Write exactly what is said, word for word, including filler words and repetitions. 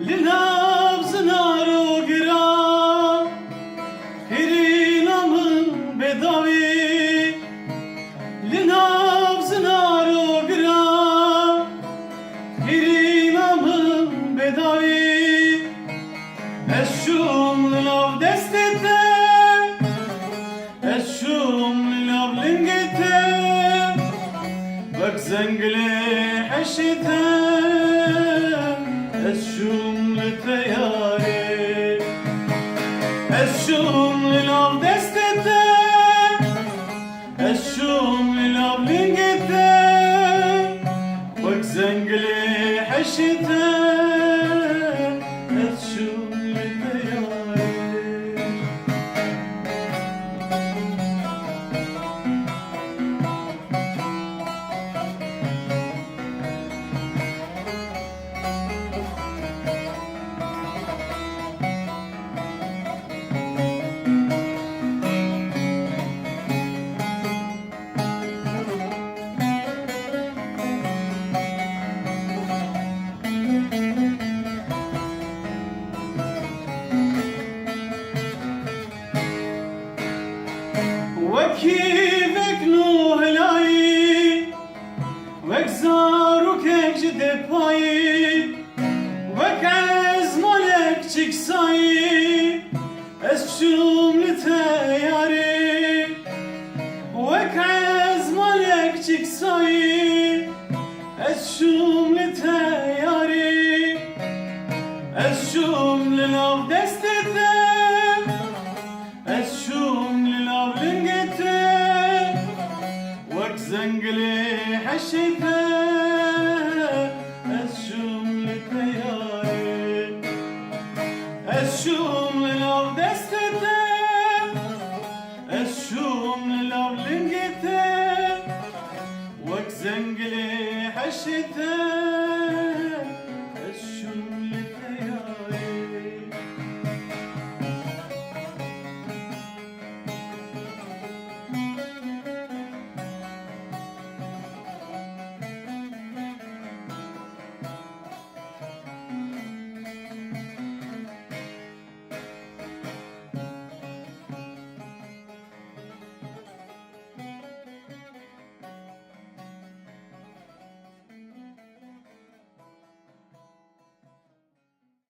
Li nav zinaro gira, hêrîna min bêdawî. Li nav zinaro gira, hêrîna min bêdawî. Ez şûm li nav destê te, ez şûm li nav lingê te, wek zengilê heşê te, ez şûm li te yarê. Ez şûm li nav destê te, ez şûm li nav lingê te, wek zengilê heşê te, ez şûm li te yarê. Wekî vek nû hilayî, wek zarokek ji depayî, wek ezmalek çiksayî, ez şûm li te yarê. Wek ezmalek çiksayî, ez şûm li te yarê. Ez şûm li nav destê te, ez şûm li nav lingê te, wek zengilê heşê te, ez şûm li te yarê. Ez şûm li nav destê te, ez şûm li nav lingê te, wek zengilê heşê te, ez şûm